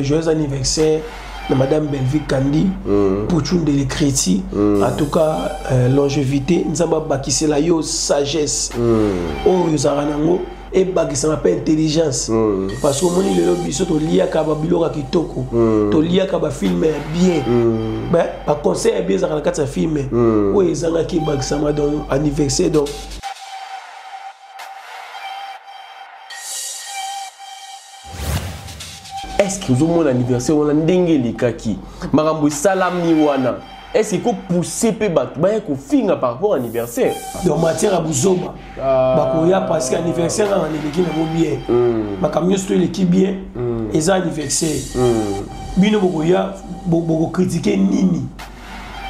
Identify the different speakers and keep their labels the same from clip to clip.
Speaker 1: Joyeux anniversaire na madame Bellevue Kandi, Pouchoun de l'écriture. En tout cas, longévité, nzamba bakisela yo sagesse. Oyo ozalaka nango ebakisama mpe intelligence. Parce que omoni lelo biso toliaka babiloko ya kitoko, toliaka bafilme ya bien, baconseil ya bien ezalaka na kati ya filme oyo ezangaki ebakisama. Donc anniversaire, donc
Speaker 2: est-ce que ozomona anniversaire wana ndenge elekaki, makambo esalami wana, est-ce que ekopousser mpe bato baya kofinga par rapport anniversaire?
Speaker 1: Donc matière ya buzoba bakoya, parce que anniversaire nanga eleki nango bien, makambo nyonso to eleki bien, eza anniversaire. Bino bokoya bokocritiquer nini?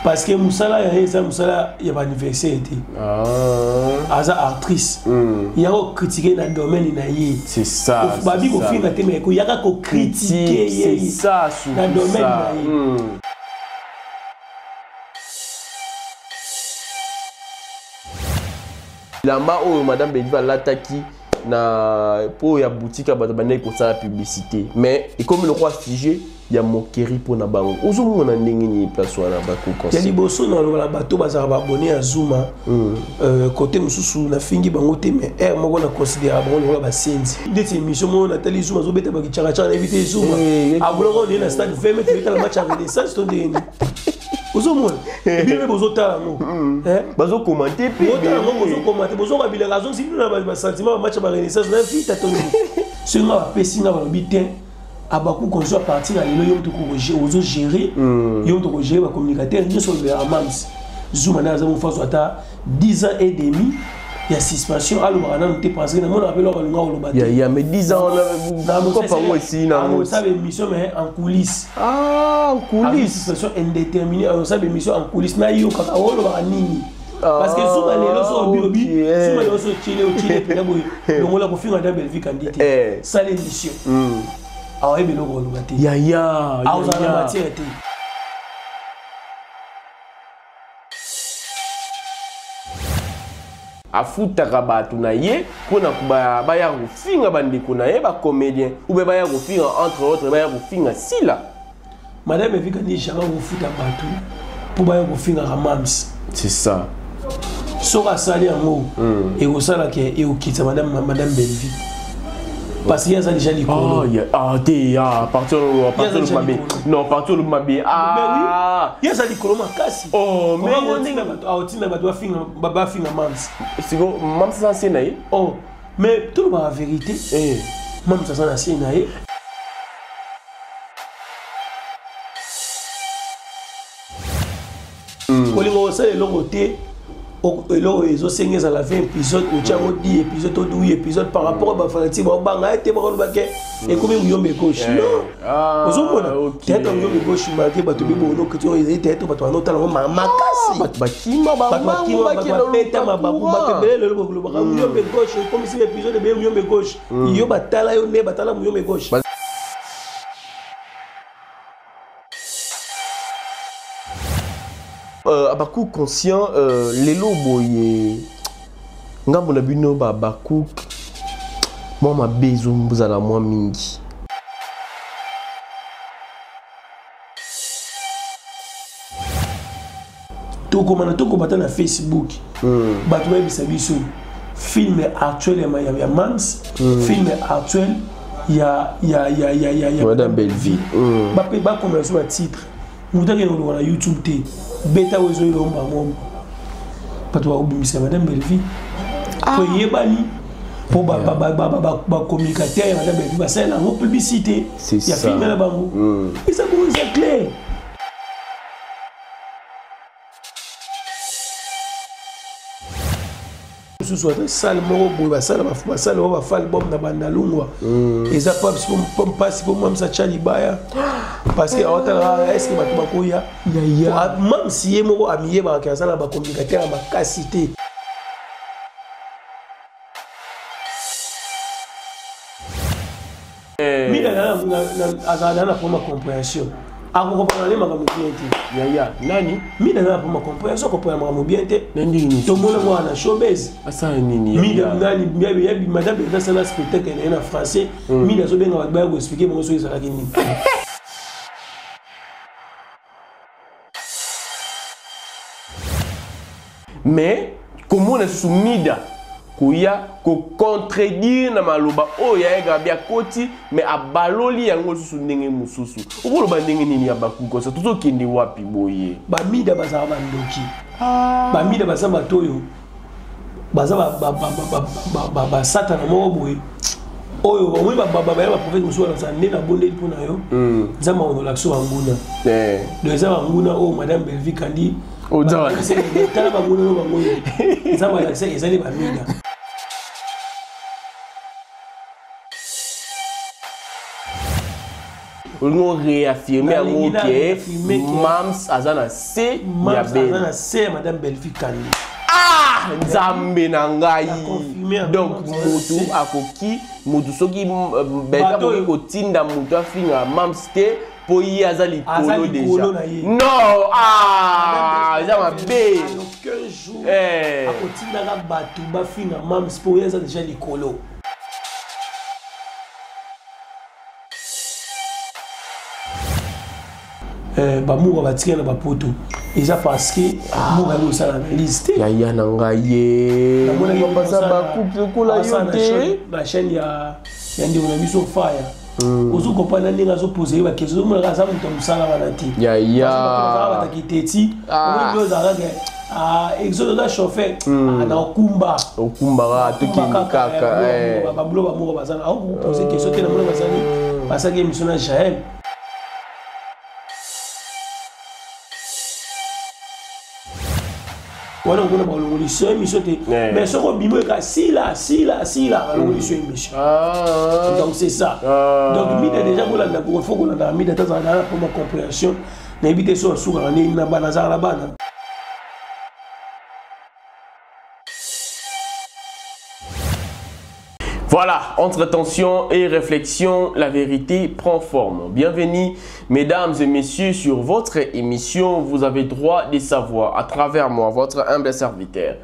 Speaker 1: Parce que mosala ya ye eza mosala ya baanniversaire te. Aza actrice, yango critiquer na domaine na ye.
Speaker 2: C'est ça.
Speaker 1: Babi kofinga te, mais koyaka kocritiquer ye na domaine na ye.
Speaker 2: Bilamba oyo madame Bellevue alataki na mpo ya boutique ya bato bandeki kosala publicité, mais ekomi lokola sujet ya moquerie mpona bango. Ozomona ndenge nini place wana?
Speaker 1: Ya liboso, naloba na bato bazalaka baabonnés ya Zuma, côté mosusu nafingi bango te, mais aire moko na considéra bango lokola basenzi. Ndeti émission moko natali, Zuma azobeta bakicakacaka, nayebi te Zuma abulaka oyo na stade 20 mètres, etala match ya Renaissance to ndenge nini. Ozomona ebino mpe bozotala yango.
Speaker 2: Bazocommenter mpe.
Speaker 1: Botala yango, bozocommenter, bozoka bilanga, azongisi bino na basentiment bamatch ya barenaissance na vita to nini. Soki nga bapesi nga, balobi te abaku konzo, à partir ya lelo yo moto ozogérer, yo moto okogérer bacommunicateur nyonso olobelaka mams. Zuma nde aza mofaso ata 10 ans et demi ya suspension, alobaka nanu te, parce que namonaka mpe loko alinga koloba te.
Speaker 2: Ya, mais 10 ans wana, kopa yango esili nango.
Speaker 1: Osala émission mais en coulisse.
Speaker 2: Ah, en coulisse.
Speaker 1: Suspension indéterminée, osala émission en coulisse, nayokaka olobaka nini, parce que Zuma lelo so obi obi Zuma lelo so otiele otiele mpena boye, longola kofinga nda Bellevue Kandi te, sala émission, aoyebi eloko koloba te.
Speaker 2: Yaya.
Speaker 1: Aozala na matière te.
Speaker 2: Afutaka bato na ye mpona baya kofinga bandeko na ye bacomédien, ou bien baya kofinga, entre autres baya kofinga Sila.
Speaker 1: Madame Evika ni jamais kofuta bato mpo baya kofingaka mams.
Speaker 2: C'est ça.
Speaker 1: Soki asali yango, ekosalaka ekokitisa madame Bellevue, parce que ye aza déjà likolo.
Speaker 2: Ah te, ah, partir partir mabe, non, partir olobi mabe, ah.
Speaker 1: Ye aza likolo makasi.
Speaker 2: Oh,
Speaker 1: mais ndenge bato aotinda bato bafinga mams.
Speaker 2: Siko mams aza se na ye.
Speaker 1: Oh, mais tolobaka vérité, mams aza na se na ye. Kolinga kosala eloko te, eloko ezosenga ezala 20 épisode, otia yango 10 épisode to 8 épisode par rapport bafanatiques baobanga ete bakoloba ke ekomi muyombe gauche. Non, ozomona théâtre muyombe gauche, malgré bato bebono critique, ezali théâtre bato banotala yango makasi.
Speaker 2: Bato bakima.
Speaker 1: Bato bapeta mabaku, bato ebele lelo bolobaka muyombe gauche ekomisi épisode ebele muyombe gauche. Yo batala yo nde batala muyombe gauche.
Speaker 2: Abaku conscient, lelo boye ngambo na bino babakuk, mwa mabe ezozala mwa mingi.
Speaker 1: Tokomana, tokoma ata na Facebook, bato bayebisa biso film actuel ya mams, film actuel ya
Speaker 2: Madame Bellevue.
Speaker 1: Bape bakomela biso batitre. Moto akende koluka na YouTube te, beta oyo ezoyelomba momba, bato bakobimisa madame Bellevue po eyebani, mpo bacommunicateur ya madame Bellevue basalela yango publicité ya film na bango. Eza bongo, eza clair. Mosusu ata sale moko boye, basala basala oyo bafa album na bandalungwa, eza mpasi mpo mamisa tya libaya, parce que aotalaka est-ce bato bakoya. Mamsi ye moko amiyebaka aza na bacommunicateur ya makasi te. Mida azala na problème ya compréhension, akokopana ne makambo bien te.
Speaker 2: Yaya nani?
Speaker 1: Mida aza na problème ya compréhension, akopana makambo bien te. Tomona ngo wana showbase.
Speaker 2: Asala nini?
Speaker 1: Mida nani? Madame asala spectacle na ye na français, mida azobenga bato baya koexpliquer bango soki ezalaki nini.
Speaker 2: Mais komona lisusu Mida koya kocontredire na maloba oyo ya Gabi akoti, mais abaloli yango lisusu ndenge mosusu. Okoloba ndenge nini ya bakukosa? Tozokende wapi boye?
Speaker 1: Bamida bazala bandoki. Bamida baza bato oyo baza basatana moko boye oyo omoni baya baprofete mosusu wana nde nabondeli mpo na yo, Nzambe akonola biso banguna. Donc eza banguna oyo madame Belvi Kandi tala banguna oyo bango oyo Nzambe alakisa ezali bamida.
Speaker 2: Olingi réaffirmer yango ke Mams aza na se ya
Speaker 1: aza na se ya madame Belvi Kandi.
Speaker 2: Ah, Nzambe na ngai! Donc motu akoki, motu soki Belvi akoki kotinda motu afinga Mams te mpo ye aza likolo déjà? Non, ah, eza mabe.
Speaker 1: Akotindaka bato bafinga Mams mpo ye aza déjà likolo. Bamuka batikali na bapoto eza parce que muka yango osala analyse te.
Speaker 2: Yaya na ngai ye baza bacouple lokola yo te.
Speaker 1: Na chaîne ya ndeko na biso Faya, ozokopana ndenge azopose ye baquestion, ozomonaka aza moto ya mosala wana te.
Speaker 2: Yaya
Speaker 1: Bataki teti oyo ozalaka Exode, oza chauffeur na okumba.
Speaker 2: Okumbaka, tokende kaka.
Speaker 1: Babulo bamoko baza na aokopose question te. Namona bazali basalaki émission na Jael. Wana omona balongoli so émission te, mais soki obimi eka sila sila sila, balongoli so émission. Donc c'est ça. Donc Mida déjà kolanda, faut kolanda Mida tazala na po ma compréhension. Nayebi te so asukaka ndenge na bana, azalaka na bana.
Speaker 2: Voilà, entre tension et réflexion, la vérité prend forme. Bienvenue, mesdames et messieurs, sur votre émission. Vous avez droit de savoir à travers moi, votre humble serviteur.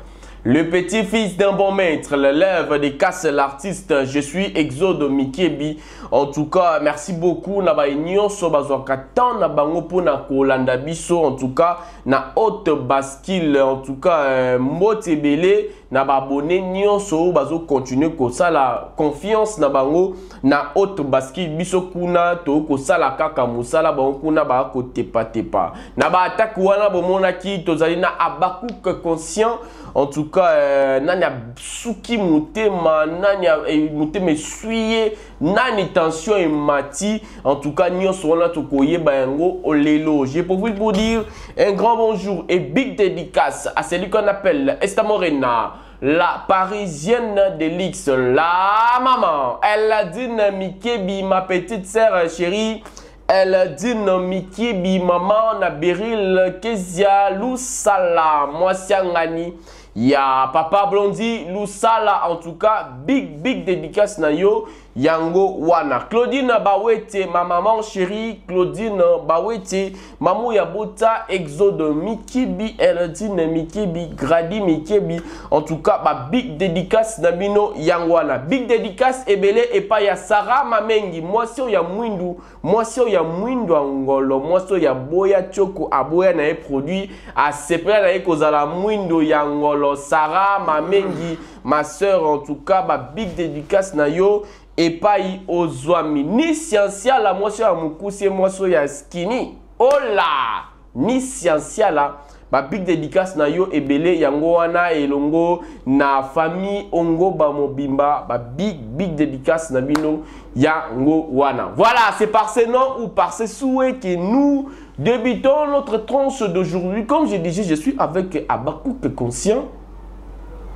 Speaker 2: Le petit-fils d'un bon maître, l'élève de Casse l'artiste, je suis Exode Mikebi. En tout cas, merci beaucoup. Na ba nyonso bazwaka temps na bango pona kolanda biso. En tout cas, na Haute Bascule, en tout cas, mbote ebele na ba abonné nyonso bazo continuer kosala confiance na bango na Haute Bascule. Biso kuna to kosala kaka mosala, bango kuna ba kotepa tepa. Na ba attaque wana bomonaki tozali na Abakouk conscient. En tout cas, nani asuki motema, nani motema essuye, nani tension emati. En tout cas, nyonso wana tokoyeba yango lelo. J'ai pour vous dire un grand bonjour et big dédicace à celui qu'on appelle Esta Morena, la parisienne de l'X, la maman, Eladine Mikebi, ma petite sœur chérie. Eladine Mikebi, maman na Beryl Kezia Lusala, mwasi angani ya papa Blondi Lusala. En tout cas, big big dédicace na yo yango wana. Claudine Bawete, ma maman chérie Claudine Bawete, mamou ya bota Exode Mikibi, Eladine Mikibi, Gradi Mikibi. En tout cas, ba big dédicace na bino yango wana. Big dédicace ebele epa ya Sarah Mamengi, mwasi ya mwindu, mwasi ya mwindu ya ngolo, mwasi ya boya choko aboya na ye produit a sepela na ye kozala mwindu ya ngolo. Sarah Mamengi, ma sœur, en tout cas, ba big dédicace na yo epai ozwami. Ni scientiala, mwasi ya mokuse, mwasi ya skinny, ola ni scientiala, ba big dédicace na yo ebele yango wana elongo na famille Ongoba mobimba, ba big big dédicace na bino yango wana. Voilà, c'est par ce nom ou par ce souhait que nous débutons notre tranche d'aujourd'hui. Comme je disais, je suis avec Abakouk Conscient.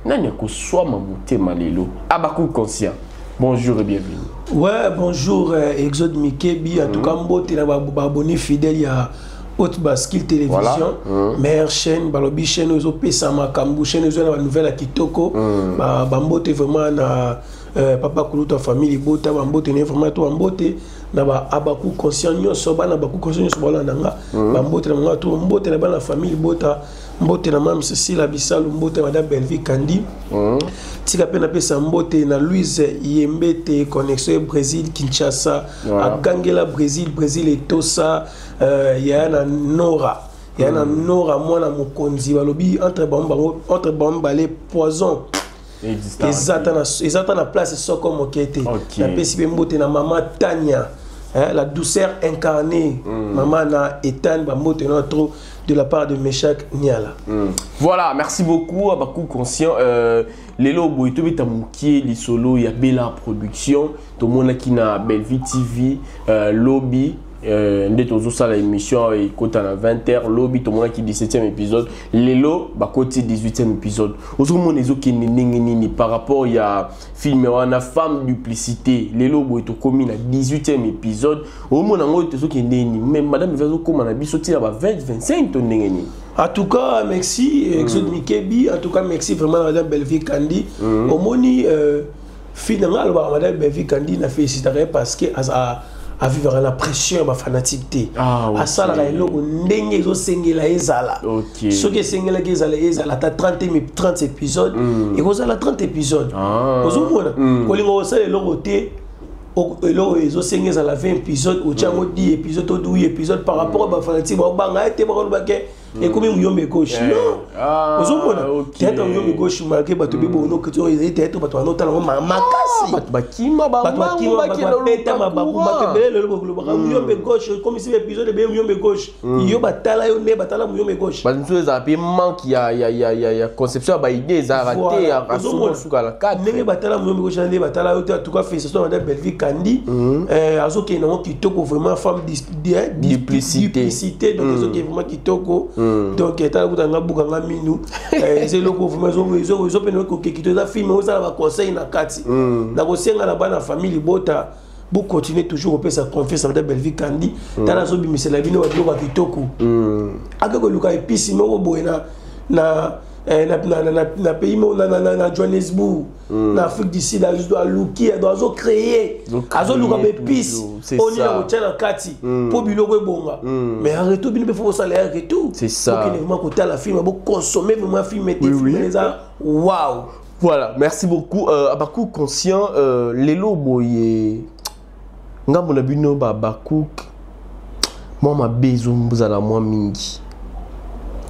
Speaker 2: Nani akoswama motema lelo? Abakouk Conscient, bonjour et bienvenue.
Speaker 1: Ouais, bonjour Exode Mikebi, en tout cas mbote na ba abonné fidèle ya Haute Bascule Télévision, meilleure chaîne, balobi chaîne ozo pesa makambu, chaîne ozo na ba nouvelle ya kitoko, ba mbote vraiment na papa Kuluta famille Bota, ba mbote ne vraiment to mbote na ba Abakou Conscient nyonso, bana Abakou Conscient nyonso balanda nga, ba mbote na nga to mbote na bana famille Bota, mbote na Mame Cécile Bisalu, mbote madame Belvi Kandi. Tika pe na pesa mbote na Louise Yembete, connexion Brésil Kinshasa, agangela Brésil, Brésil etosa, ya na Nora. Ya na Nora mwana mokonzi, balobi entre bango bango, entre bango mibale, poison eza ta na place soko moke te. Napesi mpe mbote na mama Tania, hein, la douceur incarnée, mama na Etan, bambote na trop de la part de Meshak Niala.
Speaker 2: Voilà, merci beaucoup Abakou Conscient. Lelo boye tobeta mokie lisolo ya Bella Production. Tomonaki na Bellevue TV, lobi nde tozosala émission ekota na 20h. Lobi tomonaki 17e épisode, lelo bakoti 18e épisode. Ozomona ezokende ndenge nini par rapport ya film wana Femme Duplicité? Lelo boye tokomi na 18e épisode, omona yango tozokende nini? Mais madame azokóma na biso ntina ba 20 25 to ndenge nini?
Speaker 1: En tout cas, merci, Exode Mikebi. En tout cas, merci vraiment, Madame Bellevue Kandi. Omoni, finalement, alors, Madame Bellevue Kandi na félicité parce que avivre la pression ya fanatique te. Asalaka eloko ndenge ezosengela ezala. Soki esengelaki ezala, ezala ata 30 épisode, ekozala 30 épisode. Ozomona, kolinga kosala eloko te, eloko ezosenga ezala 20 épisode, otia yango 10 épisode to 12 épisode par rapport a bafanatique baobanga ete bakolobake ekomi Muyombe Gauche. Non, ozomona, théâtre Muyombe Gauche, malgré bato be bono ezali théâtre bato banotala yango makasi.
Speaker 2: Bato bakima.
Speaker 1: Bato bakima, babeta mabaku, bato ebele lelo bolobaka Muyombe Gauche ekomisi baépisode ebele. Muyombe Gauche, yo batala yo nde batala Muyombe Gauche.
Speaker 2: Bato mosusu ezala mpe manque ya conception ya baidée, ezalaka te ya suka na 4.
Speaker 1: Ndenge batala Muyombe Gauche, nde batala yo te. En tout cas, félicitation madame Bellevue Kandi, azokende yango kitoko vraiment. Femme
Speaker 2: Duplicité.
Speaker 1: Donc ezokende vraiment kitoko. Donc tala kuta nga buka nga minu, eza eloko vraiment ezopene okokeki to eza film ozala baconseil na kati. Nakosenga na bana famille libota, bocontinue toujours kopesa confiance na madame Bellevue Kandi. Tala, azobimisela bino babiloko ya kitoko. Ake koluka episi moko boye na pays na Johannesburg, na Afrique du Sud. Aluki, azocréer, azoluka baépice oni na kotia na kati mpo biloko ebonga. Mais en retour, bino mpe faut kosala ya retour. Bokende vraiment kotala film, boconsommer vraiment film ete film eza wow.
Speaker 2: Voilà, merci beaucoup. Abakou Conscient, lelo boye ngambo na bino ba Bakouk, mwa mabe ezozala mwa mingi.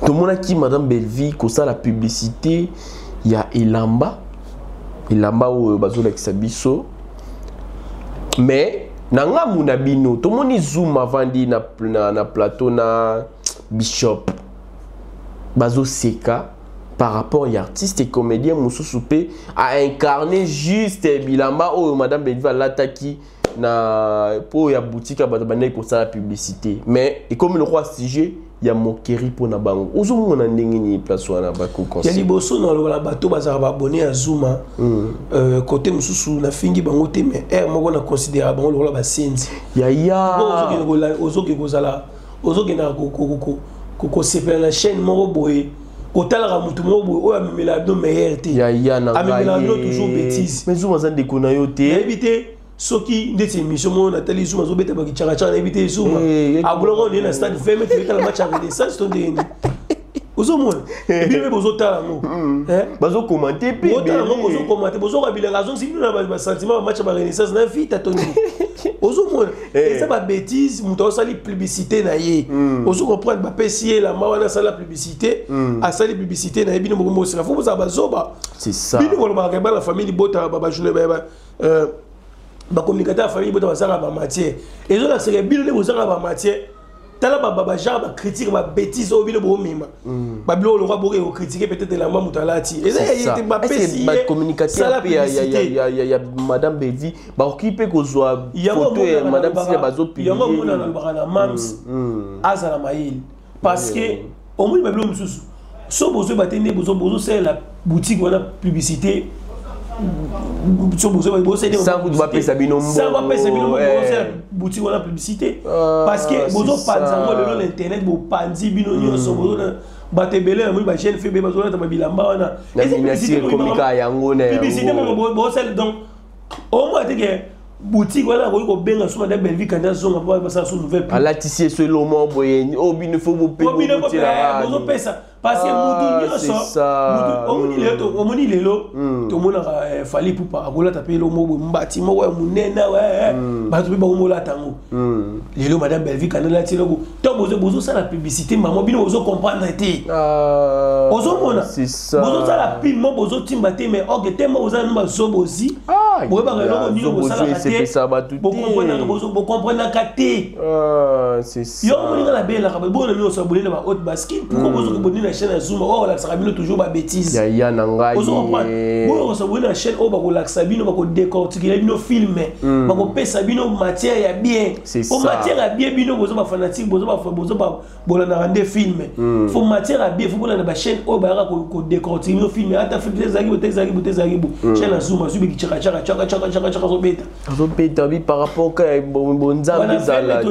Speaker 2: Tomonaki madame Bellevue kosala publicité ya elamba, elamba oyo bazolakisa biso. Mais na ngambu na bino, tomoni Zoom avandi na plateau na Bishop, bazoseka par rapport ya artiste et comédien mosusu mpe aincarné juste bilamba oyo madame Bellevue alataki na mpo ya boutique ya bato bandaki kosala publicité. Mais ekomi lokola sujet ya moquerie mpona bango. Ozomona ndenge nini place wana?
Speaker 1: Ya liboso, na lokola bato bazalaka baabonné ya Zuma, côté mosusu nafingi bango te, mais aire moko na considéra bango lokola basenzi.
Speaker 2: Yaya.
Speaker 1: Ozokende kozala, ozokendaka kosepela na chaîne moko boye, kotalaka motu moko boye oyo amemelaka bino meilleur te.
Speaker 2: Yaya na
Speaker 1: Amemelaka bino toujours bêtise.
Speaker 2: Mais Zuma aza ndeko na yo te.
Speaker 1: Nayebi te soki ndeti émission moko natali, Zuma azobeta bakicakacaka. Nayebi te, Zuma abulaka oye na stade 20 mètres, etala match ya Renaissance to ndenge nini. Ozomona, bino mpe bozotala yango.
Speaker 2: Bazokomante mpe.
Speaker 1: Botala yango, bozokomante, bozoka bilanga, azongisi bino na basentiment bamatch ya barenaissance na vita to nini. Ozomona, eza babêtise. Moto azosali publicité na ye, ozo comprendre, bapesi ye elamba wana, asala publicité, asali publicité na ye. Bino bokomosela, faut bozala bazoba. Bino kolobaka bana famille libota, bajourne, bacommunicateur ya famille libota bazalaka bamatière, ezolakisaka bino nde bozalaka bamatière. Tala bagenre bacritique, babêtise oyo bino boomema, babiloko lokwa boke kocritique peut-être elamba moto alati, eza ye te, bapesi.
Speaker 2: Bacommunicateur mpe ya madame Bellevue bakoki mpe kozwa photo ya madame Sila.
Speaker 1: Yango omona, nalobaka na mams azala mayele, parce que omoni babiloko mosusu so bozoyeba te nde bozosalela boutique wana publicité.
Speaker 2: Bapesa bino.
Speaker 1: Bapesa bino boutique wana publicité, parce que bozopanza yango lelo na internet, bopanzi bino nyonso, bato ebele namoni, bajeune fille bazolata babilamba wana.
Speaker 2: Yango.
Speaker 1: Publicité moko bosala. Donc omoi te ke boutique wana akoki kobenga so madame Bellevue Kandi azonga mpo basala so nouvelle.
Speaker 2: Alatisi eso elomo boye oyo bino fo.
Speaker 1: Bozopesa. Parce que mutu nyonso, omoni lelo, omoni lelo tomonaka Fally Ipupa akolata mpe eloko moko boye, mbati moko ya monene, bato mpe bakomolata yango. Lelo madame Bellevue Kandi alati eloko to bozosala publicité, mama, bino bozocomprendre te. Ozomona bozosala pile mo, bozotimba te, mais ok te, mo bozala no bazobozi, boyebaka eloko nini bosalaka te, bokomprenaka te. Yo omoninga nabelaka bona bino osabone na bahaute basket, pourquoi bozoki boni na chaîne ya Zuma oyo balakisaka bino toujours babêtises?
Speaker 2: Yaya na ngai.
Speaker 1: Ozocomprendre? Boyo kosabone na chaîne oyo bakolakisa bino, bakodécortiquer bino film, bakopesa bino matière ya bien. O matière ya bien, bino boza bafanatique, boza bolandaka nde film. Faut matière ya bien, faut bolanda bachaîne oyo bayaka kodécortiquer bino film. Ata film te ezalaki bo te, ezalaki bo te, ezalaki bo. Chaîne ya Zuma azwibiki chaka chaka chaka chaka chaka chaka, azobeta.
Speaker 2: Azobeta bi par rapport ka bonzambe ezala.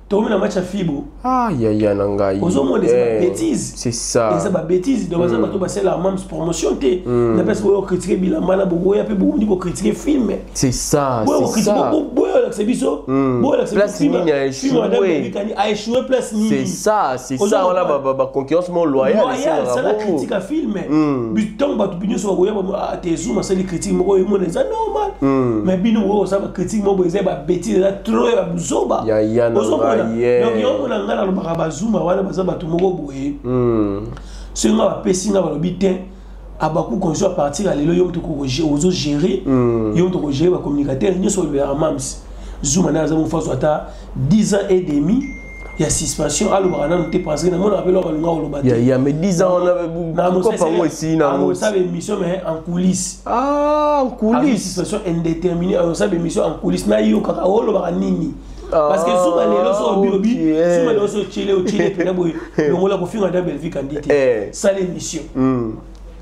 Speaker 1: Tokomi na match ya FIBA.
Speaker 2: Ah, yaya na ngai.
Speaker 1: Ozomona, eza babêtises.
Speaker 2: C'est ça.
Speaker 1: Eza babêtises. Donc baza bato basalaka mams promotion te. Na place boyo kocritiquer bilamba na bokoya mpe bokondi kocritiquer film.
Speaker 2: C'est ça, c'est ça.
Speaker 1: Boyo olakisa biso,
Speaker 2: place nini a échoué?
Speaker 1: A échoué place nini?
Speaker 2: C'est ça, c'est ça. Wana baconcurrence mo loyale.
Speaker 1: Loyale, sala critique ya film. Ntango bato nyonso bakoya te, Zuma asali critique moko, emona eza normal. Mais bino boyo kosala bacritique moko eza babêtises, eza trop ya babuzoba.
Speaker 2: Yaya na
Speaker 1: Ozomona?
Speaker 2: ngai.
Speaker 1: Donc yo mona, ngai nalobaka, bazuma wana baza bato moko boye. Soki nga bapesi nga, balobi te, abaku conscient, à partir ya lelo yo moto ozogérer, yo moto okogérer bacommunicateur nyonso olobelaka mams. Zuma nde aza mofaso ata 10 ans et demi ya suspension, alobaka nanu te, parce que namonaka mpe eloko alunga koloba te.
Speaker 2: Ya, mais 10 ans wana, kopa yango esili nango.
Speaker 1: Akosala émission mais en coulisse.
Speaker 2: Ah, en coulisse.
Speaker 1: Suspension indéterminée, akosala émission en coulisse, nayokaka olobaka nini, parce que Zuma lelo so obi obi Zuma lelo so otiele otiele mpena boye, longola kofinga nda Bellevue Kandi te, sala émission,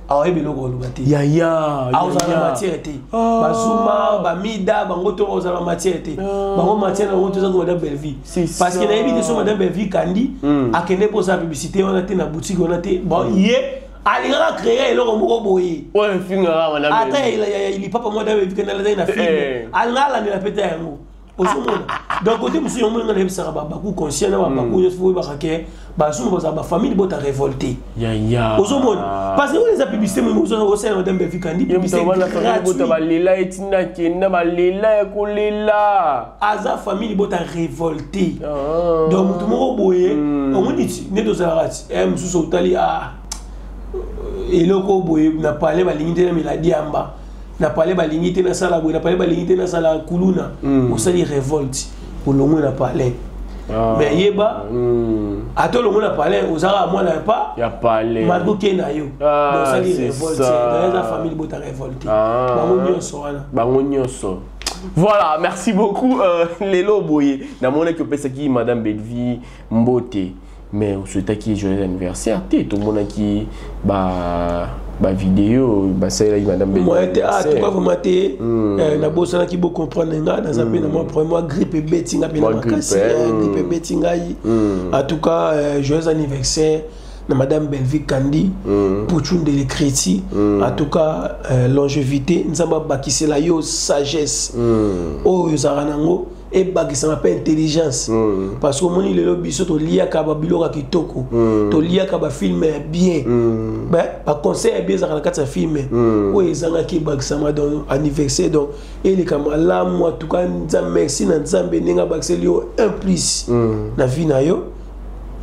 Speaker 1: aoyebi eloko koloba te.
Speaker 2: Yaya.
Speaker 1: Aozala na matière te. Bazuma bamida bango to ozala na matière te. Bango matière na bango to ezaka madame Bellevue, parce que nayebi te so madame Bellevue Kandi akende mpo osala publicité wana te na boutique wana te. Bon, ye alingaka créer eloko moko boye.
Speaker 2: Oyo efingaka madame.
Speaker 1: Ata lipapa madame Bellevue Kandi alataki na film, alingaka alandela pe te yango. Ozomona? Donc côté mosusu, yango nga nayebisaka babaku conscient na babaku nyonso, fo oyebaka ke bazuma bazala bafamille bota révolté.
Speaker 2: Yaya.
Speaker 1: Ozomona? Parce que oyo eza publicité moyo osala madame Bellevue Kandi.
Speaker 2: Publicité gratuit. Balela etinda kenda, balela ya kolela.
Speaker 1: Aza famille bota révolté. Donc motu moko boye, omoni ti nde tozalaka ti mosusu otali eloko boye na palais, balingi te na meladi yamba na palais, balingi te nasala boye na palais, balingi te nasala kuluna, osali révolte, olongwe na palais. Mais yeba, ata olongwe na palais, ozalaka mwana ya pa
Speaker 2: ya palais.
Speaker 1: Malgré okei na yo, osali révolte. Donc eza famille bota révolte, bango nyonso wana.
Speaker 2: Bango nyonso. Voilà, merci beaucoup. Lelo boye namonaki opesaki madame Bellevue mbote, mais osouhaitaki joyeux anniversaire te. Tomonaki ba bavidéo basalelaki madame.
Speaker 1: Moyen te. Ah, tout cas vraiment te, nabosanaki. Bocomprendre nga, naza mpe na mwa problème, mwa grippe ebeti nga mpe na makasi, grippe ebeti ngai. En tout cas, joyeux anniversaire na madame Bellevue Kandi Puchundele Kreti. En tout cas, longévité, Nzambe abakisela yo sagesse oyo ozalaka nango, ebakisama mpe intelligence, parce que omoni lelo biso toliaka babiloko ya kitoko, toliaka bafilm ya bien, baconseil ya bien ezalaka na kati ya film oyo ezangaki ebakisama. Donc anniversaire, donc eleka malamu. En tout cas, Nzambe, merci na Nzambe ndenge abakiseli yo un plus na vie na yo,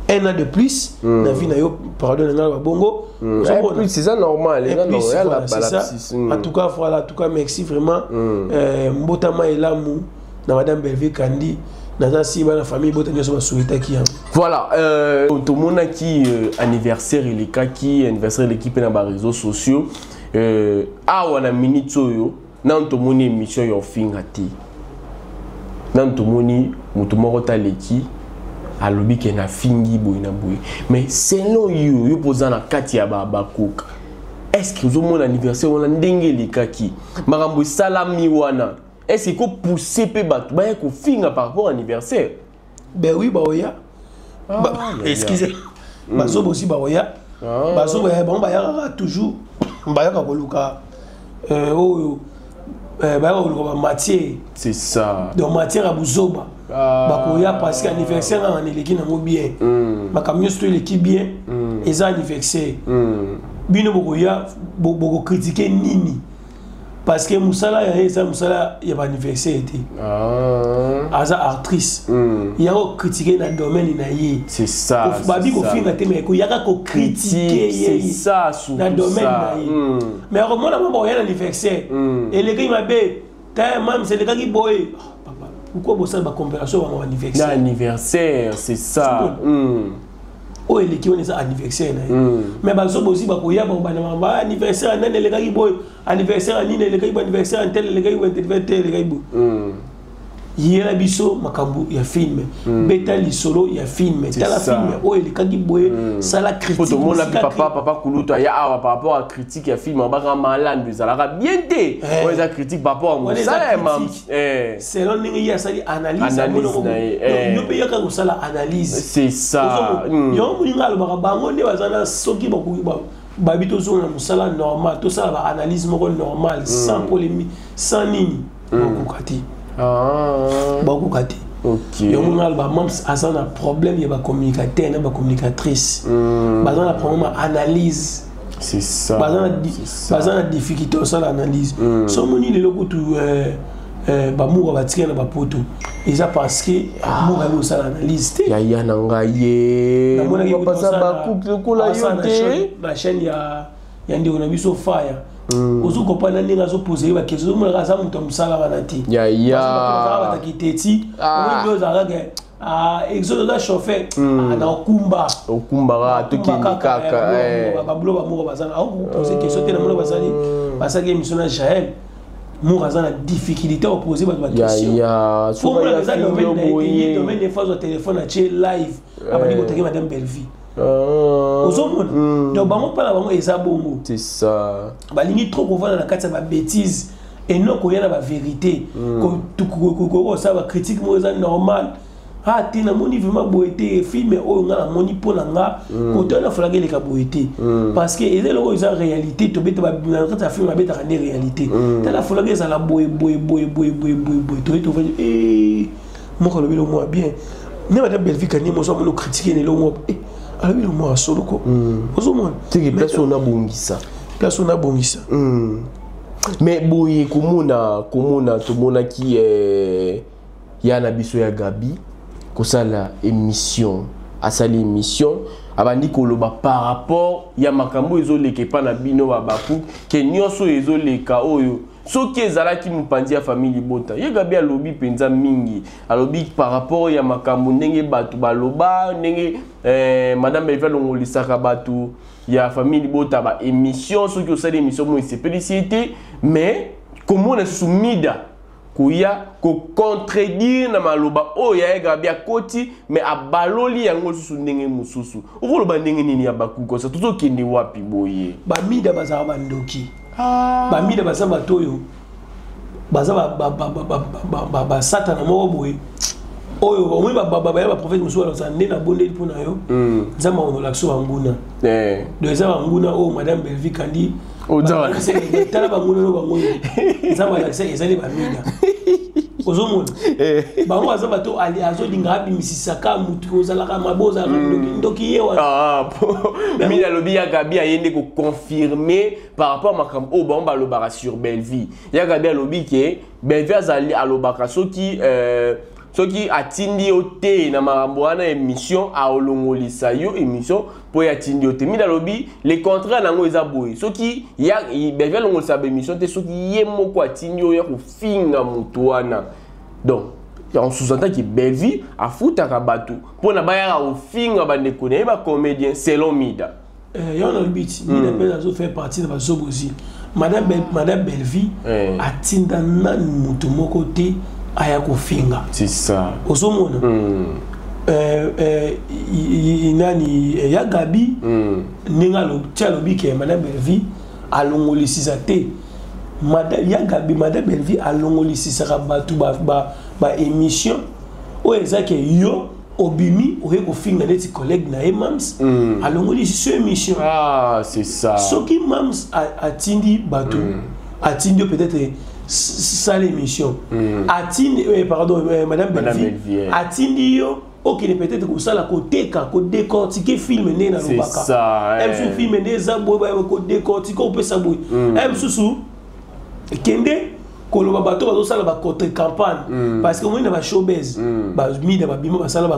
Speaker 1: un an de plus na vie na yo. Pardon na ngai, babongo.
Speaker 2: Plus, c'est ça, normal.
Speaker 1: Plus, voilà, c'est ça. En tout cas, voilà, en tout cas merci vraiment. Mbotama elamu na madame Bellevue Kandi. Naza si bana famille bota nyonso basouhaitaki yango.
Speaker 2: Voilà, tomonaki anniversaire elekaki, anniversaire eleki mpe na baréseaux sociaux. Awa na minute oyo, nanu tomoni émission ya ofinga te, nanu tomoni moto moko taleki alobi ke nafingi boye na boye. Mais selon yo, yo mpo oza na kati ya bakoka, est ce que ozomona anniversaire wana ndenge elekaki, makambo esalami wana, est ce que ekopousse mpe bato baya kofinga par rapport à anniversaire?
Speaker 1: Ben oui, baoya. Excusez, bazobosi baoya, bazoboya bango bayakaka toujours, bayaka koluka oyo bayaka koluka bamatière.
Speaker 2: C'est ça.
Speaker 1: Donc matière ya buzoba bakoya, parce que anniversaire nganga na eleki nango bien, makambo nyonso to eleki bien. Eza anniversaire. Bino bokoya bokocritiquer nini? Parce que mosala ya ye eza mosala ya baanniversaire te. Aza actrice, ya kocritiquer na domaine na ye.
Speaker 2: C'est ça.
Speaker 1: Babi kofinga te, mais koyaka kocritiquer ye na domaine na ye. Mais akomona mwa bakoya na anniversaire elekaki mabe te, mams elekaki boye. Papa, pourquoi bosala bacomparaison bango anniversaire?
Speaker 2: Na anniversaire, c'est ça.
Speaker 1: Oyo eleki wana eza anniversaire na ye, mais bazobozi bakoya bakobanda ba anniversaire nani elekaki boye, anniversaire nini elekaki boye, anniversaire tel elekaki boye, tel elekaki boye. Yela biso makambo ya film, beta lisolo ya film, tala film oyo elekaki boye, sala critique.
Speaker 2: Tomonaki papa Kulutu aya awa par rapport à critique ya film, abaka malandu ezalaka bien te. Oyo eza critique par rapport à mosala ya mams.
Speaker 1: Selon ndenge ye asali analyse, yo mpe yaka kosala analyse.
Speaker 2: C'est ça.
Speaker 1: Yo moninga alobaka bango nde baza na soki babi tozonga na mosala normal, tosala baanalyse moko normal, sans polémique, sans nini, bakoka te, bakoka te. Yango nga aloba mams aza na problème ya bacommunicateur na bacommunicatrice, baza na problème ya analyse.
Speaker 2: C'est ça.
Speaker 1: Baza na difficulté osala analyse. So omoni lelo kutu bamour batika na bapoto, eza parce que mour ayebi kosala analyse te.
Speaker 2: Yaya na ngai ye baza bacouple lokola yo te.
Speaker 1: Na chaîne ya ndeko na biso Faya, ozokopana ndenge azopose ye baquestion, ozomonaka aza moto ya mosala wana te. Bataki teti oyo ozalaka exode, oza chauffeur na okumba.
Speaker 2: Okumbaka, tokende kaka.
Speaker 1: Babulo bamoko baza na aokopose question te. Namona basali basalaki émission na Jael, mour aza na difficulté opose bato baquestion. Eza domaine na ye te, domaine des fois azwa téléphone, atie live, abandi kotaki madame Bellevie. Ozomona, donc bango mpona bango eza bongo.
Speaker 2: C'est ça.
Speaker 1: Balingi trop kovanda na kati ya babêtise eno koya na bavérité, kosala bacritique moko eza normal. Ah te, namoni vraiment boye te, film oyo nga namoni mpo na nga kote wana falaka eleka boye te, parce que eza eloko eza réalité. Tobeta na kati ya film, babetaka nde réalité. Tala, falaka ezala boye boye boye boye boye boye boye. Toye tovandi moko alobi lo mwa bien nde madame Bellevue Kandi moso amoni ocritiquer na eloko moko, alobi lo mwa solo ko ozomona.
Speaker 2: Teke place oyo nabongisa.
Speaker 1: Place oyo nabongisa.
Speaker 2: Mais boye komona tomonaki ya na biso ya Gabi kosala émission, asali émission, abandi koloba par rapport ya makambo ezoleka epa na bino babaku, ke nyonso oyo ezoleka oyo soki ezalaki mopanzi ya famille libota. Ye Gabi alobi mpenza mingi, alobi par rapport ya makambo ndenge bato baloba, ndenge madame Belvi alongolisaka bato ya famille libota ba émission soki osali émission moko esepelisi ye te. Mais komona susu Mida koya kocontredire na maloba oyo ya ye Gabi akoti, mais abaloli yango lisusu ndenge mosusu. Okoloba ndenge nini ya bakukosa? Tozokende wapi boye?
Speaker 1: Bamida bazalaka bandoki. Bamida baza bato oyo baza basatana moko boye oyo omoni baya baprophète mosusu balobisa nde nabondeli mpo na yo, Nzambe akonolaka biso banguna. Donc eza banguna oyo madame Bellevue Kandi tala banguna oyo bango oyo Nzambe alakisa ezali bamida. Ozomona bango baza bato azolinga abimisisaka mutu ozalaka mabe, ozalaka ndoki, ndoki ye
Speaker 2: wana. Mida alobi ya Gabi aye nde koconfirmer par rapport makambo oyo bango balobaka sur Bellevue. Ya Gabi alobi ke Bellevue azali alobaka soki atindi yo te na makambo wana, émission aolongolisa yo émission mpo ye atindi yo te. Mida alobi le contraire nango eza boye: soki Bellevue alongolisa baémission te soki ye moko atindi yo ya kofinga moto wana. Donc on sous-entend que Bellevue afutaka bato mpona bayaka kofinga bandeko na ye bacomédien, selon Mida.
Speaker 1: Yo nalobi ti Mida mpe azofaire partie na bazobozi. Madame Bellevue atinda nani moto moko te aya kofinga.
Speaker 2: C'est ça.
Speaker 1: Ozomona nani ya Gabi ndenge ti alobi ke madame Bellevue alongolisisa te. Ya Gabi, madame Bellevue alongolisisaka bato baémission oyo eza ke yo obimi oye kofinga neti collègue na ye mams, alongolisi so émission.
Speaker 2: Ah, c'est ça.
Speaker 1: Soki mams atindi bato, atindi yo peut-être sala émission, atindi pardon, madame Bellevue atindi yo. Okende peut-être kosala, koteka, kodécortiquer film ndenge nalobaka. Mosusu film nde eza boye, kodécortiquer, opesa boye. Mosusu kende koloba bato bazosala bacontre campagne, parce que omoni na bashowbiz, bamida babima, basala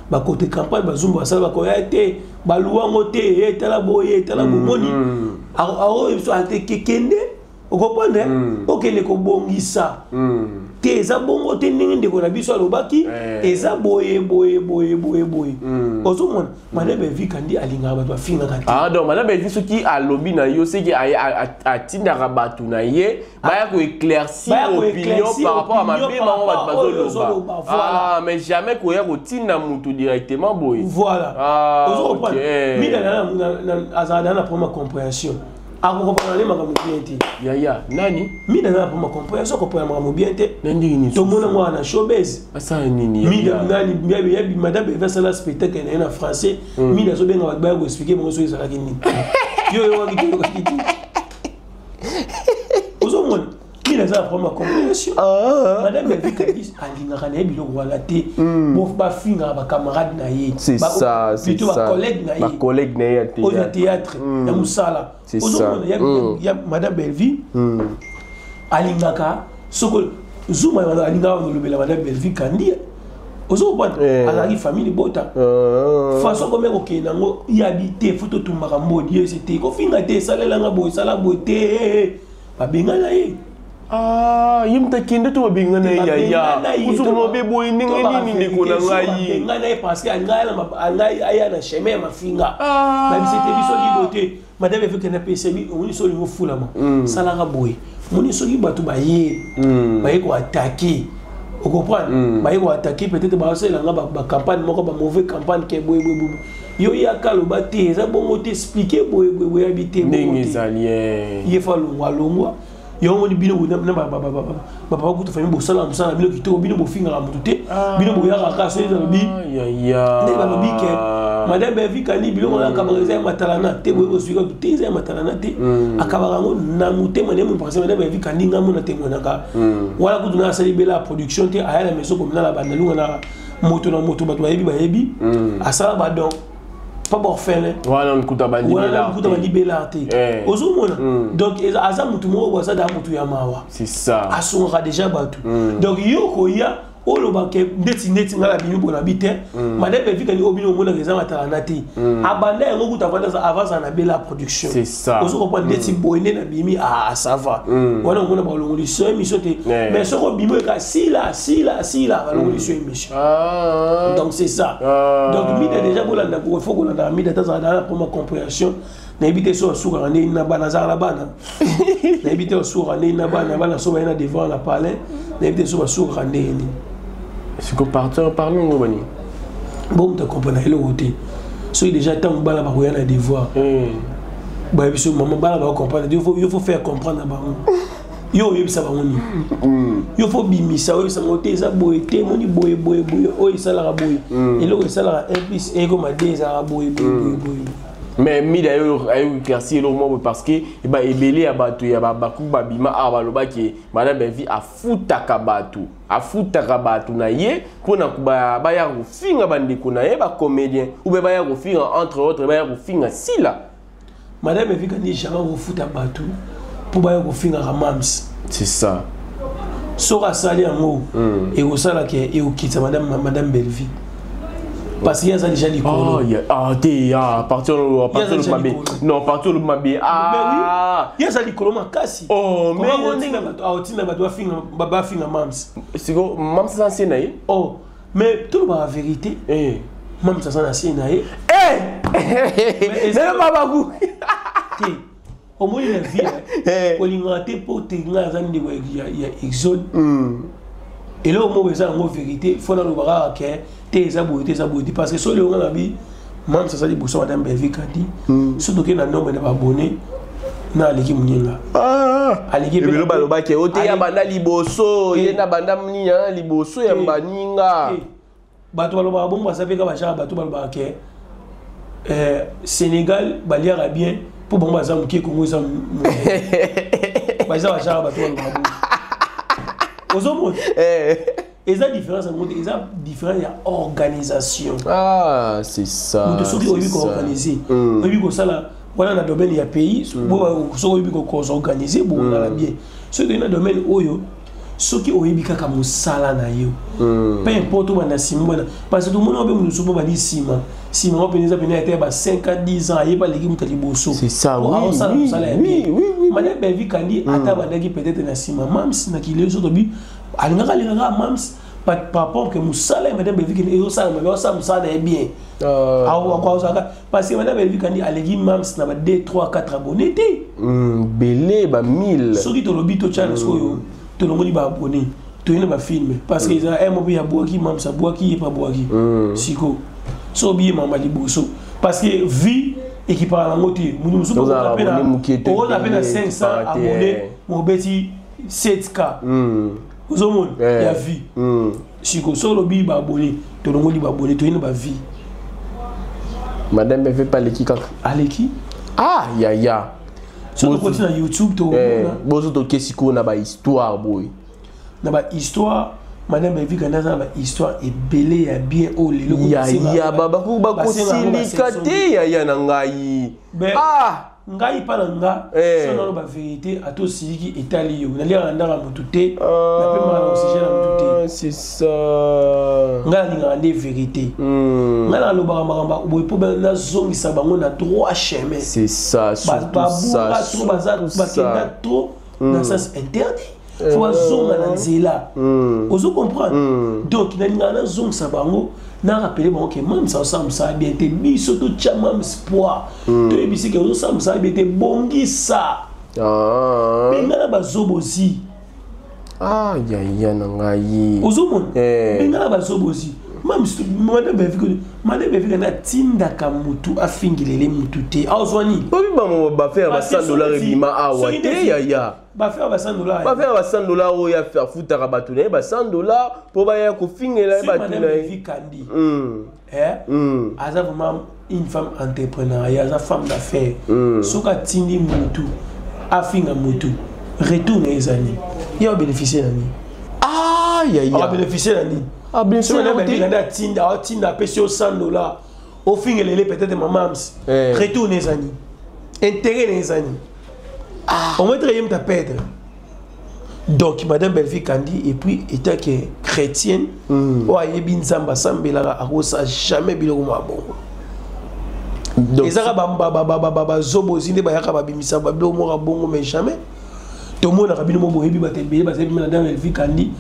Speaker 1: bacontre campagne, bazumba, basala bakoya te, baluwango te, etala boye, etala bomoni kende okocomprendre, okende kobongisa te, eza bongo te ndenge ndeko na biso alobaki, eza boye boye boye boye boye. Ozomona, Madame Belvi Kandi alingaka bato bafingaka te.
Speaker 2: Ah, donc Madame Belvi, soki alobi na yo, soki atindaka bato na ye baya koéclaircir opinion par rapport à mabe bango bato bazoloba. Ah, mais jamais koya kotinda mutu directement boye.
Speaker 1: Voilà.
Speaker 2: Ah,
Speaker 1: ozocomprendre, Mida azalaka na problème ya compréhension, akocomprendre nde makambo bien te.
Speaker 2: Yaya nani?
Speaker 1: Mida na problème ya compréhension, akocomprendre makambo bien te.
Speaker 2: Na ndenge nini?
Speaker 1: Tomona ngo wana na showbiz.
Speaker 2: Asala nini?
Speaker 1: Mida nani? Madame Belvi asala spectacle na ye na français, Mida azobenga bato baya koexpliquer bango soki ezalaki nini. Yo oyokaki te, oyokaki te. Ozomona, Mida aza na problème ya compréhension. Madame Belvi Kandi alingaka na ye biloko wana te, bafingaka bacamarade na ye, plutôt bacollègue na ye.
Speaker 2: Bacollègue na ye ya.
Speaker 1: Oyo ya théâtre, ya mosala. Ozomona, ya Madame Belvi alingaka soko Zuma alingaka kolobela Madame Belvi Kandi. Ozocomprendre, azalaki famille libota, façon komi kokende yango yabi te, fo totumbaka mbodi ese te, kofinga te, esalelanga boye, esala boye te, babengana ye.
Speaker 2: Ah, ye moto akende to babengana ye? Yaya, ozomona mabe boye ndenge nini, ndeko na ngai?
Speaker 1: Babengana ye parce que alingai aya na chemin ya mafinga. Babisi te, biso libo te. Madame efekende apesa bi, omoni, so olingi ofulama, salaka boye. Omoni, soki bato baye koattaquer, ocomprendre, baye koattaquer, peut-être baosalelanga bacampagne moko, bamauvais campagne ke boye boye boye, yo yaka, aloba te, eza bongo te, explique boye boye boye, yabi te.
Speaker 2: Ndenge ezali.
Speaker 1: Ye fo alongwa, alongwa. Yango moni bino na bapapa kutu famille, bosala mosala na bino kitoko, bino bofingaka motu te, bino boyaka kaka soki balobi ndenge balobi ke Madame Belvi Kandi, biloko wana akabaka eza ya matalana te, boye boswika te, eza ya matalana te, akabaka yango na motema na ye. Parce que Madame Belvi Kandi, ngambo na témoignaka wana kutu na asali bela ya production te, aya na maison communale, abanda lunga na moto na moto, bato bayebi, bayebi, asala badon pa baorphelin.
Speaker 2: Wana nkuta bandi.
Speaker 1: Wana nkuta bandi bela te. Ozomona, donc aza mutu moko, aza da mutu ya mawa.
Speaker 2: C'est ça.
Speaker 1: Asungaka déjà bato. Donc yo koya olobake ndeti ngai na bimi bona bi te, Madame Belvi Kandi, oyo bino omonaka eza matalana te, abanda yango kuta avant azala na bela production.
Speaker 2: C'est ça.
Speaker 1: Ozo comprendre, ndeti boye nde na bimi, ah, ça va, wana omona balongoli so émission te. Mais soki obimi oyeka sila sila sila, balongoli so émission. Donc c'est ça. Donc Mida déjà, bolanda, faut kolandaka Mida te, azala na problème compréhension. Nayebi te so asukaka ndenge na bana, azalaka na bana, nayebi te asukaka ndenge na bana, bana so baye na devoir na palin, nayebi te so basukaka ndenge nini.
Speaker 2: Siko partir parlons ngo bani.
Speaker 1: Bon, moto acomprendre eloko te. Soki déjà ntango bana bakoya na devoir, bayebi so mama, bana bakocomprendre, yo faut faire comprendre na bango. Yo oyebisa bango nini? Yo faut bimisa, oyebisa bango te, eza boye te, moni boye boye boye, oyo esalaka boye, eloko esalaka 1 plus 1 ekoma 2, ezalaka boye boye boye boye.
Speaker 2: Mais Mida ayo éclairci eloko moko, parce que eba ebele ya bato ya baku babima awa, balobaki Madame Belvi afutaka bato, afutaka bato na ye mpona baya kofinga bandeko na ye bacomédien, ou bien baya kofinga, entre autres baya kofinga Sila.
Speaker 1: Madame Belvi Kandi jamais kofuta bato mpo baya kofingaka mams.
Speaker 2: C'est ça.
Speaker 1: Soki asali yango, ekosalaka, ekokitisa Madame Belvi, parce que aza déjà likolo.
Speaker 2: Ah te, ah, partir partir le mabe, non, partir le mabe, ah.
Speaker 1: Ye aza likolo makasi.
Speaker 2: Oh,
Speaker 1: mais aotinda bato bafinga mams.
Speaker 2: Siko mams aza nse na ye.
Speaker 1: Oh, mais tolobaka vérité, mams aza na se na ye.
Speaker 2: Lelo babaku.
Speaker 1: Te, omoni, na vie kolingaka te mpo te ngai aza ndeko ya Exode. Eloko moko eza yango vérité, fo naloba kaka ke te, eza boye te, eza boye te, parce que soki elonga na bi mams aza liboso Madame Belvi Kandi, so tokei na nombre na baabonné na aleki moninga.
Speaker 2: Aleki ebelo. Balobaki o te, ya banda liboso, ye na banda nini na liboso ya baninga.
Speaker 1: Bato balobaka bongo, baza mpe ka bajaka. Bato balobaka ke Sénégal baliaka bien mpo bango baza moke, Kongo eza, baza bajaka. Bato balobaka bongo, ozomona. Eza différence yango te, eza différence ya organisation.
Speaker 2: Ah, c'est ça.
Speaker 1: Moto soki oyebi koorganiser, oyebi kosala wana na domaine ya pays, soki oyebi koorganiser, bozala bien. Soki toyei na domaine oyo, soki oyebi kaka mosala na yo, peu importe obanda nsima wana, parce que tomoni mpe mosusu mpo bandi nsima nsima ngo mpenza eza pene ata ya ba 5 ans, 10 ans, ayeba aleki moto ya liboso.
Speaker 2: C'est ça, oui,
Speaker 1: aosala mosala ya bien. Madame Belvi Kandi, ata bandaki peut-être na nsima mams na kilelo, so tobi alingaka alingaka mams par rapport que mosala ya madame Belvi Kandi ezosala mabe, aosala mosala na ye bien. Akozalaka parce que madame Belvi Kandi aleki mams na ba 2, 3, 4 abonné te.
Speaker 2: Bele ba 1000.
Speaker 1: Soki tolobi totyala sikoyo, tolongoli baabonné, toyei na bafilm, parce que eza un moko abwaki mams, abwaki ye mpe abwaki. Siko so obiye mama liboso, parce que vie ekipaka nango te. Moto mosusu
Speaker 2: Tozala abonné moke te,
Speaker 1: okoza mpe na
Speaker 2: ebele,
Speaker 1: 500
Speaker 2: ekipaka te,
Speaker 1: abonné,
Speaker 2: eh.
Speaker 1: mobeti 7K, ozomona ya vie. Siko so olobi baabonné, tolongoli baabonné, toyei na bavie.
Speaker 2: Madame Belvi aleki kaka.
Speaker 1: Aleki.
Speaker 2: Ah, yaya.
Speaker 1: So tokoti na YouTube, tomona.
Speaker 2: Bozo toke sikoyo na bahistoire boye.
Speaker 1: Na bahistoire, madame Belvi Kandi aza na bahistoire ebele ya bien oyo lelo
Speaker 2: Yaya,
Speaker 1: basenga yango
Speaker 2: bakosilika
Speaker 1: basection.
Speaker 2: Te, yaya na ngai. Ah.
Speaker 1: Ngai mpa na nga, so naloba vérité, ata osiliki, etali yo. Naliaka na ndako ya motu te, napemaka na oxygène ya motu te.
Speaker 2: Ah, c'est ça.
Speaker 1: Ngai nalingaka nde vérité. Ngai nalobaka makambo boye mpo nazongisa bango na droit chemin.
Speaker 2: C'est ça, surtout
Speaker 1: Babunga
Speaker 2: ça,
Speaker 1: trop, baza
Speaker 2: surtout
Speaker 1: bakenda
Speaker 2: ça.
Speaker 1: trop na sens interdit, faut bazonga na nzela. Ozo comprendre? Donc nalingaka nazongisa bango, narappeler bango ke mams azosala mosala bien te. Biso totya mams poids, toyebisi ke ozosala mosala bien te, bongisa.
Speaker 2: Ah.
Speaker 1: Benga na bazobozi.
Speaker 2: Ah, yaya na ngai.
Speaker 1: Ozomona?
Speaker 2: Eh.
Speaker 1: Benga na bazobozi. Mams, madame Belvi Kandi atindaka mutu afingilele mutu te, azwa nini?
Speaker 2: Babi bango bafere ba
Speaker 1: Parce que
Speaker 2: 100 $ ebima awa
Speaker 1: soki
Speaker 2: te, yaya.
Speaker 1: Bafere ba 100 $.
Speaker 2: Bafere ba 100 $ oyo afutaka bato na ye ba 100 $ mpo baya kofingela ye
Speaker 1: Soki
Speaker 2: bato
Speaker 1: madame
Speaker 2: na ye.
Speaker 1: Belvi Kandi, eh, aza vraiment une femme entrepreneuriat, aza femme d'affaires. Soki atindi mutu afinga mutu, retour na ye eza nini? Ye abénéficie na nini?
Speaker 2: Ah, yaya.
Speaker 1: Abénéficie na nini?
Speaker 2: Abénéficie
Speaker 1: Soki madame
Speaker 2: na
Speaker 1: Belvi
Speaker 2: te.
Speaker 1: Kandi atinda, atinda, apesi yo 100 $, ofingelele peut-être mamams, retour na eza nini? Intérêt na eza nini? Au moins ye mutu aperdre. Donc madame Belvi Kandi, et puis étant que chrétienne, oyo ayebi Nzambe, asambelaka, akosa jamais biloko mwa bongo.
Speaker 2: Donc,
Speaker 1: Ezaka bazobozi nde bayaka babimisa babiloko moko ya bongo, mais jamais tomonaka bino mo boyebi bato ebele bazali bima. Madame Belvi Kandi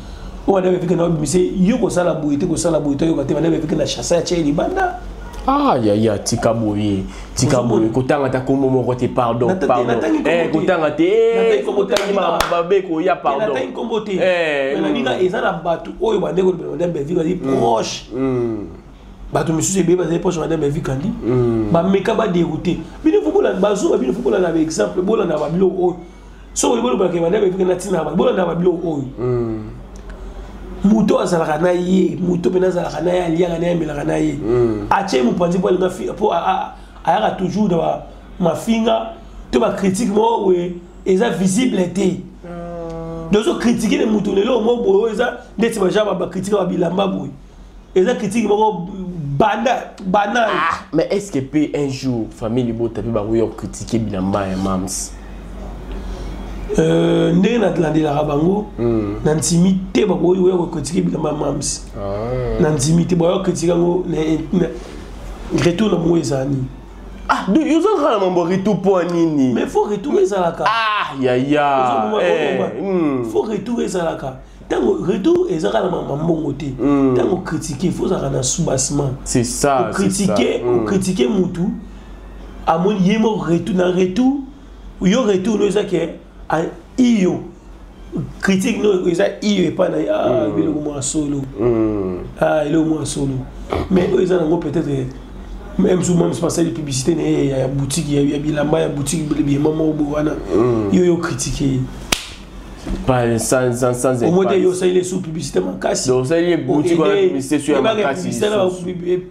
Speaker 1: oyo, madame Belvi Kandi abimise yo kosala boye te, kosala boye te, oyoka te. Madame Belvi Kandi achasse, atia ye libanda.
Speaker 2: Ah, yaya, tika boye, tika
Speaker 1: Ozomona?
Speaker 2: boye, kotanga ta kombo moko te, pardon. Pardon.
Speaker 1: Natangi kombo
Speaker 2: Eh,
Speaker 1: te.
Speaker 2: kotanga te.
Speaker 1: Natangi kombo te.
Speaker 2: Kotangi mabe koya, pardon.
Speaker 1: Natangi nkombo te.
Speaker 2: Eh,
Speaker 1: Mais nabika eza na bato oyo bandeko madame Belvi bazali proche. Bato misusu ebele bazali proche madame Belvi Kandi, bameka badérouter bino. Faut bolanda bazonga bino, faut bolanda baexemple, bolanda babiloko oyo. Soki olingi bolobaka madame Belvi Kandi atinaka bato, bolanda babiloko oyo. Moto azalaka na ye, moto mpena azalaka na ye, aliaka na ye, amelaka na ye, atie mopanzi mpo alinga mpo ayaka toujours na mafinga to bacritique moko boye eza visible te. Donc ozocritiquer ne moto lelo moko boye oyo eza ndeti baja bacritique babilamba boye, eza critique moko banda banal.
Speaker 2: Ah, mais est-ce que pe un jour famille libota pe bakoya kocritiquer bilamba ya mams?
Speaker 1: Ndenge nalandelaka bango, na ndimi te bakoki koya kocritiquer bilamba ya mams. Na ndimi te bakoya kocritiquer yango. Retour na bango ezala nini?
Speaker 2: Ah, donc yoza kaka na mambo retour mpo ya nini?
Speaker 1: Mais faut retour ezalaka.
Speaker 2: Ah, yaya.
Speaker 1: Faut retour ezalaka. Ntango retour ezalaka na mama mbongo te, ntango critique, faut ozalaka na soubassement.
Speaker 2: C'est ça, c'est ça.
Speaker 1: Ocritiquer, ocritiquer mutu, amoni ye moko retour na retour yo, retour no eza ke iyo critique no eza iyo epai na ye. Ah, biloko mwa solo. Ah, eloko mwa solo, mais oyo eza nango peut-être même so même basali publicité na ye ya boutique ya bilamba, ya boutique biyema moko boye wana, yo yo critique ye.
Speaker 2: Pas sans
Speaker 1: Au moins yo osali sous publicité makasi.
Speaker 2: Donc osali boutique wana publicité sur ya makasi.
Speaker 1: Publicité na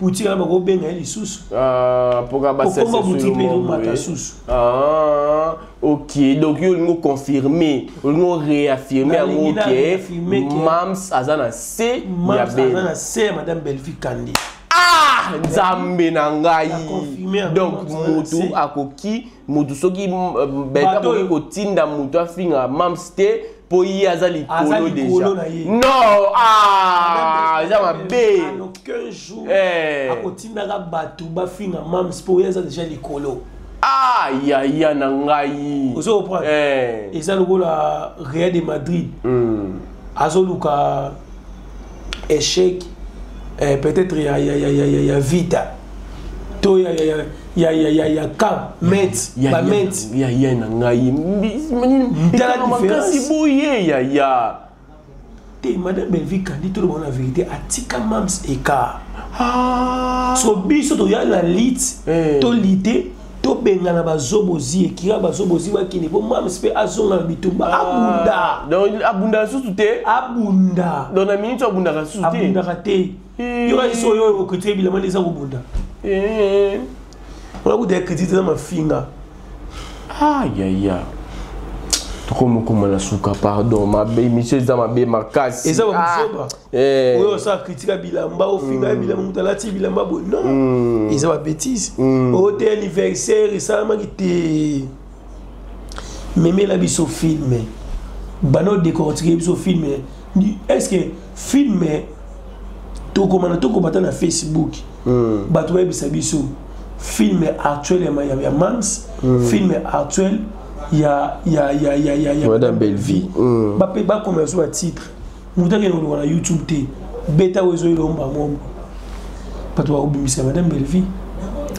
Speaker 1: boutique na bako benga lisusu.
Speaker 2: Ah, pourquoi ba
Speaker 1: c'est boutique pe mata susu.
Speaker 2: Ah, OK, donc yo lingo confirmer, lingo réaffirmer yango OK. Mams aza na C
Speaker 1: ya B. Mams aza na C madame Bellevue Kandi.
Speaker 2: Ah, nzambe na ngai. Donc mutu akoki mutu soki Bellevue akoki kotinda mutu afinga Mams te po ye aza likolo déjà. Non, ah, eza mabe.
Speaker 1: En aucun jour akotindaka bato bafinga Mams po ye aza déjà likolo.
Speaker 2: Ah, ya ya na ngai.
Speaker 1: Ozo comprendre? Eza lokola Real de Madrid. Azoluka échec peut-être ya Vita. To ya ya ya ya ya ya camp met ba met
Speaker 2: ya ya na ngai.
Speaker 1: Tala différence
Speaker 2: boye ya ya.
Speaker 1: Te madame Bellevue Kandi tout le monde la vérité atika Mams écart. Ah, so biso to ya la lit to lité to bengana bazobozi ekira bazobozi bakini bo Mams pe azonga na bitumba abunda.
Speaker 2: Donc abunda susu te.
Speaker 1: Abunda.
Speaker 2: Donc na minute abunda susu te.
Speaker 1: Abunda te. Yo ka so yo okritie bilama leza kobunda. On a des critiques dans ma finga.
Speaker 2: Ah ya ya. Tokomo na suka pardon ma émission eza mabe makasi.
Speaker 1: Eza ba buzoba. Oyo ça critique bilamba o finga bilamba mutalati bilamba bo non. Eza ba bêtise. O te anniversaire esalamaki te. Memela biso film. Bano décortiquer biso film. Est-ce que film tokomana tokobata na Facebook. Bato bayebisa biso film actuel ya Mams, film actuel ya ya ya ya ya ya
Speaker 2: Madame Bellevue.
Speaker 1: Ba ba comme sur titre. Mutake no na YouTube te. Beta wezo ilomba mombo. Bato ba obimisa Madame Bellevue.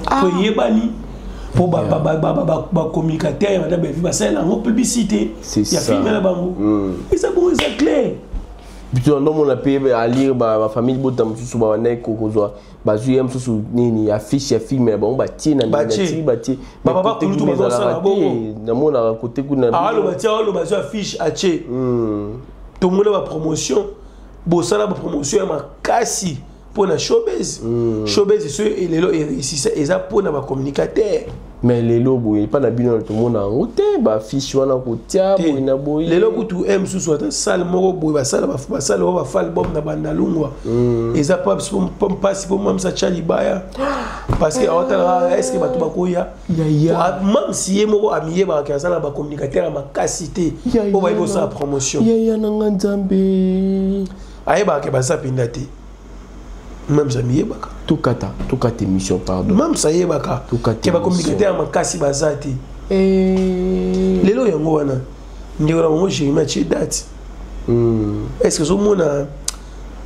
Speaker 1: Ko yebani po ba ba ba ba ba communicateur ya Madame Bellevue ba sala ngo publicité ya film na bango. Et ça bon c'est clair.
Speaker 2: Plutôt non mon appel à lire ba famille bota mususu ba wana kokozwa bazu ya mususu nini affiche ya film bon ba tie na
Speaker 1: batie
Speaker 2: batie
Speaker 1: ba papa kulutu ba sala bongo
Speaker 2: na mona côté kuna
Speaker 1: ah lo batie lo bazu affiche atie to mona ba promotion bo sala ba promotion ya makasi pona showbiz. Showbiz so elelo e réussissa eza pona ba communicateur.
Speaker 2: Mais lelo boye pas na bino to mona ngo te ba affiche wana kotia boye na boye
Speaker 1: lelo kutu m susu ata salle moko boye ba salle ba salle ba fa album na bandalungwa eza pas pas po mamsa chali baya parce que awata est-ce que bato bakoya
Speaker 2: ya
Speaker 1: même si ye moko amiye ba ka sala ba communicateur makasi te po ba sa promotion
Speaker 2: ya ya na nzambe
Speaker 1: ayeba ke ba sa pinda te. Même ça miye baka.
Speaker 2: Tout kata émission pardon.
Speaker 1: Même ça yé baka. Qui va communiquer makasi bazati. Lelo yango wana. Ndeko na ngo Jérémie atie date. Est-ce que zo mona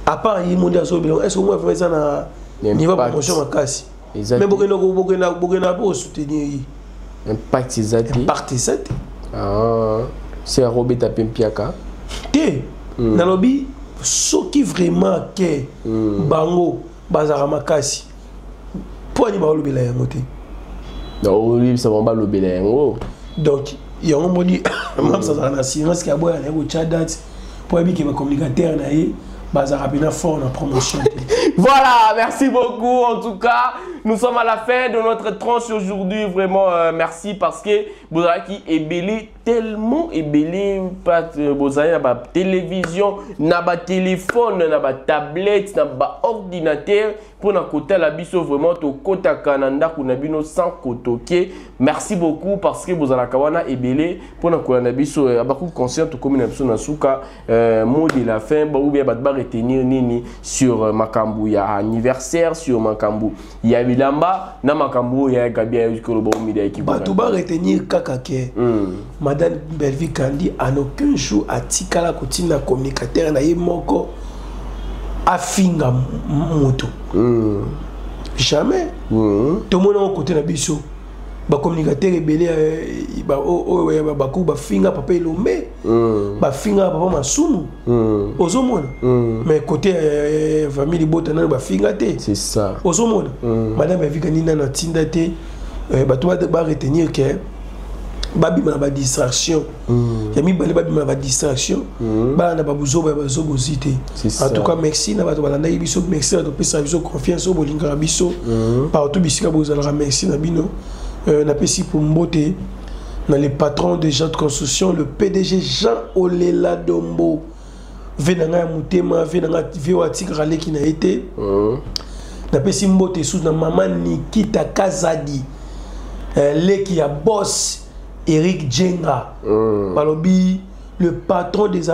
Speaker 1: à part yi monde azo bilongo est-ce que moi vraiment ça na niveau promotion makasi. Mais bokena bokena bokena pour soutenir yi.
Speaker 2: Impact ezati.
Speaker 1: Impact ezati.
Speaker 2: Ah, c'est Robert Pempiaka.
Speaker 1: Té. Nalobi ceux qui vraiment que bango bazara makasi po ani ba lobela yango te.
Speaker 2: Non, oui, ça va lobela yango.
Speaker 1: Donc yango moni même ça na assurance ki aboya na ko tcha date po abi ke ba communicateur na ye bazara bina fort na promotion.
Speaker 2: Voilà, merci beaucoup en tout cas. Nous sommes à la fin de notre tranche aujourd'hui. Vraiment merci parce que Bozalaki ebele tellement ebele pas bozali na ba télévision, na ba téléphone, na ba tablette, na ba ordinateur pour na kota la biso vraiment to kota kananda kuna bino sans kotoke. Merci beaucoup parce que bozalaka wana ebele pour na kolanda biso abaku conscient to commune biso na suka mot de la fin ba ou bien ba retenir nini sur makambu ya anniversaire sur makambu ya bilamba na makambu ya Gabia kolobo media équipe.
Speaker 1: Ba to ba retenir kaka ke Madame Bellevue Kandi en aucun jour atikala kotina communicateur na ye moko afinga moto. Jamais. Tout le monde côté na biso ba communicateur ebele ba o ba ku ba finga papa Elombe, ba finga papa Masumu. Ozomona. Mais côté famille bota na ba finga te.
Speaker 2: C'est ça.
Speaker 1: Ozomona. Madame Bellevue Kandi na tinda te ba to ba retenir que Babima na badistraction ya mibale, babima na badistraction, balanda babuzoba ya bazobozi te. En tout cas, merci na bato balandaki biso, merci na bato opesaka biso confiance, oyo bolingaka biso partout bisika bozalaka. Merci na bino. Napesi po mbote na le patron de Jean de Construction, le PDG Jean Olela Dombo, ve na ngai ya motema, ve na ngai, ve oyo atikaka leki na ye te. Napesi mbote lisusu na mama Nikita Kazadi, leki ya boss Eric Jenga. Balobi le patron des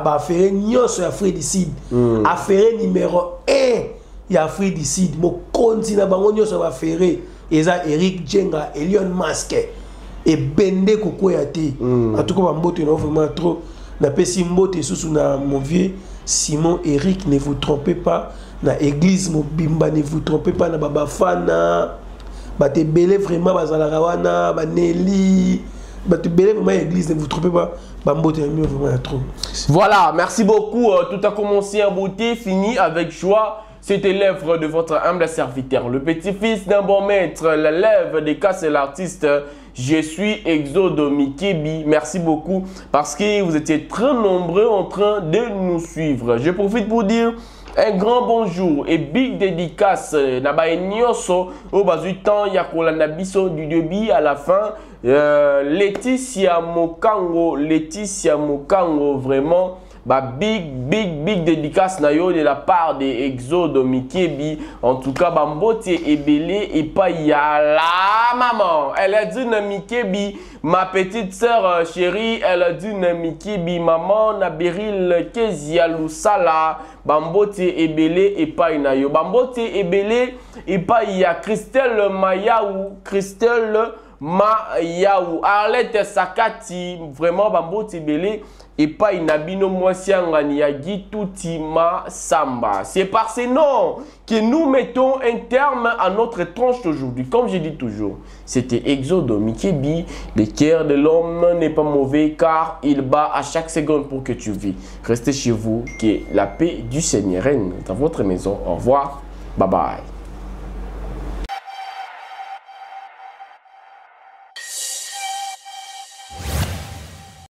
Speaker 1: baaffaires nyonso ya Afrique du Sud, affaire numéro 1 ya Afrique du Sud, mokonzi na bango nyonso ya baaffaires eza Eric Jenga. Elion Maske ebende kokwea te. En tout cas, bambote na vraiment trop. Napesi mbote lisusu na mon vieux Simon Eric, ne vous trompez pas, na église mobimba, ne vous trompez pas, na babafana, bato ebele vraiment bazalaka wana, baneli, bato ebele vraiment église, ne vous trompez pas, bambote na bino vraiment ya trop.
Speaker 2: Voilà, merci beaucoup. Tout a commencé en beauté, fini avec joie. C'était l'œuvre de votre humble serviteur, le petit-fils d'un bon maître, l'élève des cas, c'est l'artiste. Je suis Exode Mikebi. Merci beaucoup parce que vous étiez très nombreux en train de nous suivre. Je profite pour dire un grand bonjour et big dédicace na ba nyonso oyo bazwi temps ya kolanda biso du début à la fin. Laetitia Mokango, Laetitia Mokango, vraiment ba big big big dédicace na yo de la part de Exode Mikebi. En tout cas, bambote ebele epai ya la maman, elle a dit na Mikebi, ma petite sœur chérie, elle a dit na Mikebi, maman na Beryl Kezia Lusala, bambote ebele epai na yo. Bambote ebele epai ya Christelle Mayaou, Christelle Mayaou, Arlette Sakati, vraiment bambote ebele epai na bino, mwasi angani ya Gitutima Samba. C'est par ces noms que nous mettons un terme à notre tranche d'aujourd'hui. Comme je dis toujours, c'était Exode Mikebi. Le cœur de l'homme n'est pas mauvais car il bat à chaque seconde pour que tu vis. Restez chez vous, que la paix du Seigneur règne dans votre maison. Au revoir, bye bye.